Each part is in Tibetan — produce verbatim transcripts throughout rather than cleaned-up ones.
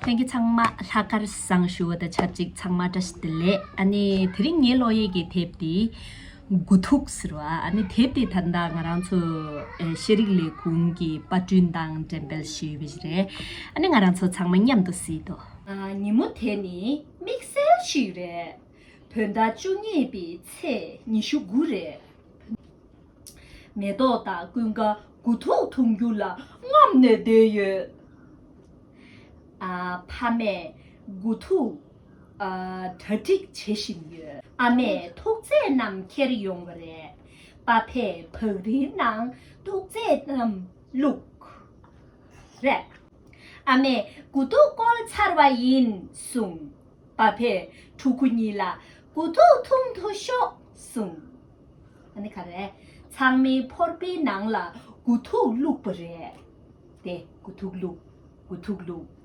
ལྷན་རྒྱས་ཚང་མ་ལྷག་དཀར་བཟང་ཞུ་བ་དང་ཆབས་ཅིག་ཚང་མ་བཀྲ་ཤིས་བདེ་ལེགས། ཨ་ནི་དེ་རིང་ངའི་ཀློག་ཡས་ཀྱི་དེབ་དེ་དགུ་ཐུག་ཟེར་བ། ཨ་ནི་དེབ་དེ་ད་ལྟ་ང་རང་ཚོ་ཨེ་ཤེས་རིག་ལས་ཁུངས་ཀྱི་པར་སྐྲུན་དང་འགྲེམས་སྤེལ་ཞུས་པ་ཞིག་རེད། ཨ་ནི་ང་རང་ཚོ་ཚང་མ་མཉམ་དུ་གཟིགས་དོ། ཨ། ཉིན་མོ་དེ་ནི་དམིགས་བསལ་ཞིག་རེད། བོད་ཟླ་བཅུ་གཉིས་པའི་ཚེས་ཉི་ཤུ་དགུ་རེད། མེ་ཏོག་དང་ཀུན་དགའ་དགུ་ཐུག་འཐུང་རྒྱུ་ལ་རྔམ་ནས་བསྡད་ཡོད། ཨ། ཕ་མས་དགུ་ཐུག་ཨ། གྲ་སྒྲིག་བྱེད་བཞིན་ཡོད། ཨ་མས་ཐུག་རྫས་རྣམས་ཁྱེར་ཡོང་བ་རེད། པ་ཕས་བག་རིལ་ནང་ཐུག་རྫས་རྣམས་བླུགས། རེད། ཨ་མས་དགུ་ཐུག་བསྐོལ་ཚར་བ་ཡིན་གསུངས། པ་ཕས་ཕྲུ་གུ་གཉིས་ལ་དགུ་ཐུག་འཐུང་དུ་ཤོག་གསུངས། ཨ་ནི་ག་རེ། ཚང་མས་ཕོར་པའི་ནང་ལ་དགུ་ཐུག་བླུགས་པ་རེད། དེ་དགུ་ཐུག་བླུགས། དགུ་ཐུག་བླུགས།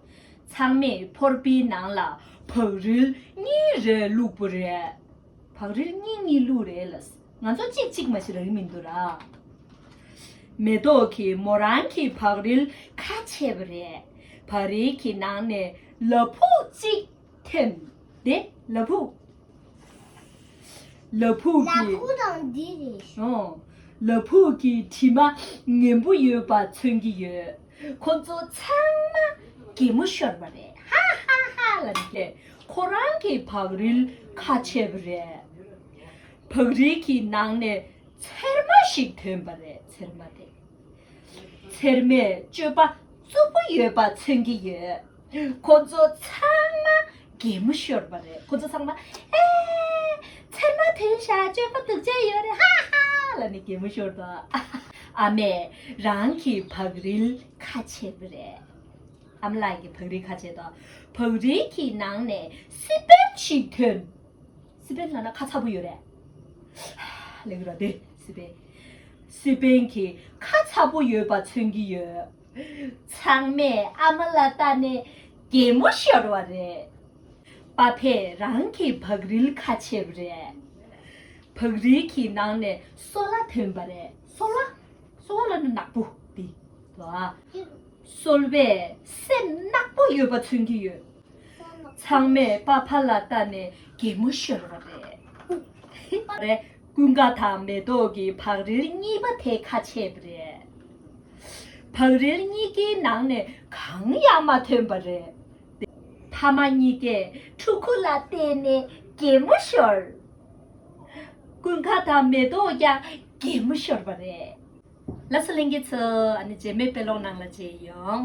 ཚང་མས་ཕོར་པའི་ནང་ལ་བག་རིལ་གཉིས་རེ་བླུགས་པ་རེད། བག་རིལ་གཉིས་གཉིས་བླུགས་རེད་ལ། ང་ཚོ་གཅིག་གཅིག་མ་ཞིག་རག་གི་མི་འདུག་ར། མེ་ཏོག་གིས་མོ་རང་གི་བག་རིལ་ཁ་ཕྱེས་པ་རེད། བག་རིལ་གྱི་ནང་ནས་ལ་ཕུག་གཅིག་ཐོན། དེ་ལ་ཕུག་ལ་ཕུག་ལ་གི་ཕུག་དང་འདི་རེད། ཨོ། ལ་ཕུག་གི་དྲི་མ་ངན་པོ་ཡོད་པ་མཚོན་གྱི་ཡོད། ཁོ་ཚོ་ཚང་མ་གད་མོ་ཤོར་བ་རེད། ཧ་ཧ་ཧ་ལབ་ནས་ཁོ་རང་གི་བག་རིལ་ཁ་ཕྱེས་པ་རེད། བག་རིལ་གྱི་ནང་ནས་ཚེར་མ་ཞིག་ཐོན་པ་རེད། ཚེར་མ་དེ། ཚེར་མས་སྤྱོད་པ་རྩུབ་པོ་ཡོད་པ་མཚོན་གྱི་ཡོད། ཁོ་ཚོ་ཚང་མ་གད་མོ་ཤོར་བ་རེད། ཁོ་ཚོ་ཚང་མ་ཨེ། ཚེར་མ་ཐོན་ཤག་སྤྱོད་པ་སྡུག་ཅག་ཡོད་རེད། ཧ་ཧ་ལབ་ནས་གད་མོ་ཤོར་དོ། ཨ་མས་རང་གི་བག་རིལ་ཁ་ཕྱེས་པ་རེད། ཨ་མ་ལགས་ཀྱི་བག་རིལ་ཁ་ཕྱེས་དོ། བག་རིལ་གྱི་ནང་ནས་སི་པན་ཞིག་ཐོན། སི་པན་ལབ་ན་ཁ་ཚ་པོ་ཡོད་རེད། ལབ་ཀྱི་རེད་དེ། སི་པན། སི་པན་གྱིས་ཁ་ཚ་པོ་ཡོད་པ་མཚོན་གྱི་ཡོད། ཚང་མས་ཨ་མ་ལ་ལྟ་ནས་གད་མོ་ཤོར་བ་རེད། པ་ཕས་རང་གི་བག་རིལ་ཁ་ཕྱེས་པ་རེད། བག་རིལ་གྱི་ནང་ནས་སོལ་བ་ཐོན་པ་རེད། སོལ་བ། སོལ་བ་ལབ་ན་ནག་པོ་དེ་རེད། སོལ་བས་སེམས་ནག་པོ་ཡོད་པ་མཚོན་གྱི་ཡོད། ཚང་མས་པ་ཕ་ལ་ལྟ་ནས་གད་མོ་ཤོར་བ་རེད། རེད། ཀུན་དགའ་དང་མེ་ཏོག་གི་བག་རིལ་གཉིས་པ་དེ་ཁ་ཕྱེས་པ་རེད། བག་རིལ་གཉིས་ཀའི་ནང་ནས་གང་ཡང་མ་ཐོན་པ་རེད། ཕ་མ་གཉིས་ཀས་ཕྲུ་གུ་ལ་བལྟས་ནས་གད་མོ་ཤོར། ཀུན་དགའ་དང་མེ་ཏོག་ཀྱང་གད་མོ་ཤོར་བ་རེད། ལགས་སོ་ལྷན་རྒྱས་ཚོ། ཨ་ནི་རྗེས་མའི་དཔེ་ཀློག་ནང་ལ་མཇལ་ཡོང་།